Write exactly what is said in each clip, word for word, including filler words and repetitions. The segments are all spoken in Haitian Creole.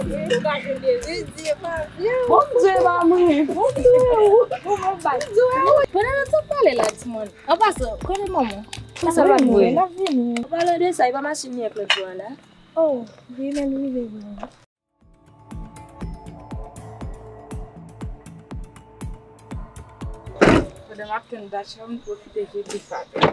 Ou ka jwenn de ri, di e pa vre. Bon, Dye pa mwen. Bon, Dye ou. Bon, bon, bay. Pandan n ap pale la, timoun. An pasan, kote manman? Kote sa l ap mwen? L ap vini. An palan de sa, e pa machin li ak lòt bò a la? Oh, wi, men l rive vre. Pandan m ap tann Dacha, m pwofite jete fatra.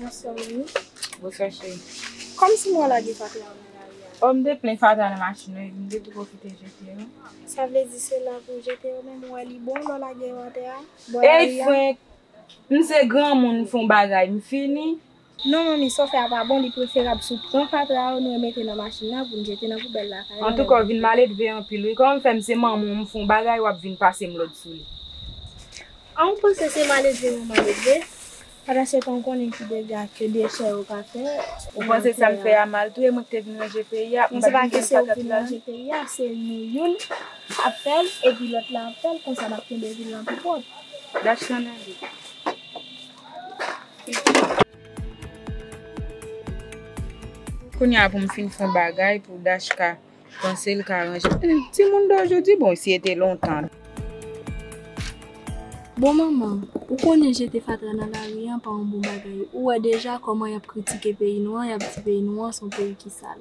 Bonswa, manmi. Bonswa, cheri. Kòmsi m wè w lage fatra yo nan lari a? Oh, m te plen fatra nan machin nan, m te tou pwofite jete yo. Sa vle di se la pou w jete yo, menm ou wè li bon lè w lage yo atè a? Bò lari a? Ey, frenk! M se granmoun, m fè yon bagay, m fini. Non, manmi, sa w fè a pa bon, li preferab si w pran fatra yo, nou remete nan machin nan pou n jete nan poubèl lakay nou. Antouka, w vin maledve anpil, wi. Kòman m fè m se manman w, m fè yon bagay, w ap vin pase m lòd sou li? An, ou panse se maledve mwen maledve? Pandansetan, ou konnen ki dega ke dechè yo ka fè. Ou panse sa m fè a mal tou, e mwen ki te vin ranje peyi a? Non, se pa ke se ou ki vin ranje peyi a, se nou youn ap fè l, epi lòt la ap fè l, konsa n ap kenbe vil lan pi pwòp. Dach nan nèg. Kounye a pou m fin fè yon bagay pou Dach ka panse l ka ranje. Hmm, timoun de jodi, bon, si e te lontan. Bon, manman, ou konnen jete fatra nan lari an pa yon bon bagay. Ou wè deja kòman y ap kritike peyi nou an, y ap di peyi nou an se yon peyi ki sal.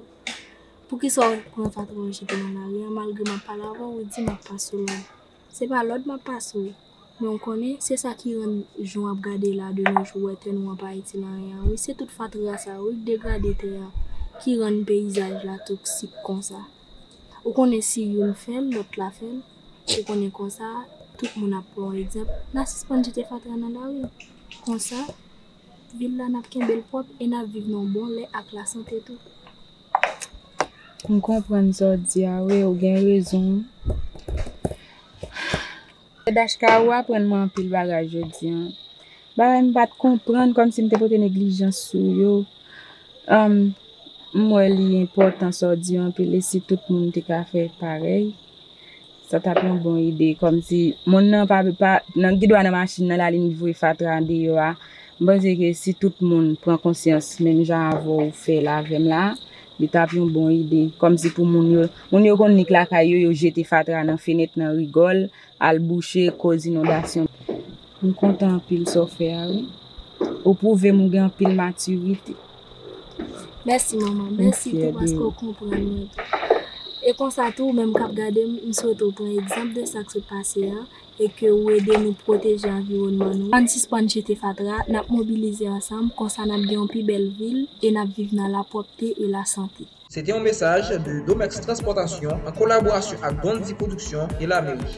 Poukisa w pran fatra w jete nan lari an, malgre m ap pale avè w, ou di m ap pase w lòd? Se pa lòd m ap pase w, men w konnen, se sa ki rann jan w ap gade la de nos jours, wè tè nou an pa itil anyen an, wi, se tout fatra sa yo, wi, k degrade tè a, ki rann peyizaj la toksik konsa. Ou konnen si youn fè l, lòt la fè l, ou konnen konsa, tout moun ap pran yon egzanp, n a sispann jete fatra nan lari. Konsa, vil la n ap kenbe l pwòp e n ap viv nan yon bon lè ak lasante tou. M konprann sa w di a, wi, ou gen rezon. Dachka, ou aprann mwen anpil bagay jodi an. Bagay m pa t konprann, kòmsi m te pote neglijans sou yo. Anm, m wè li enpòtan sa w di yo anpil, e si tout moun te ka fè parèy, sa t ap yon bon ide. Kòmsi moun nan pa, pa, nan, gen dwa nan machin nan, l al vin voye fatra deyò a. M panse ke si tout moun pran konsyans menm jan avè w fè l avè m la, li t ap yon bon ide. Kòmsi pou moun yo, moun yo konn nik lakay yo, yo jete fatra nan fenèt, nan rigòl, al bouche koz inondasyon. M kontan anpil sa w fè a, wi. Ou pwouve m ou gen anpil matirite. Mèsi, manman. Mèsi tou paske w konprann mwen tou. E konsa tou, ou menm k ap gade m, m swete w pran egzanp de sa k sot pase a e ke ou ede nou pwoteje anviwònman nou. Ann sispann jete fatra, n ap mobilize ansanm, konsa n ap gen yon pi bèl vil e n ap viv nan lapwòpte e lasante. Se te yon mesaj de Domex Transpòtasyon an kolaborasyon ak Dondi Pwodiksyon e lameri.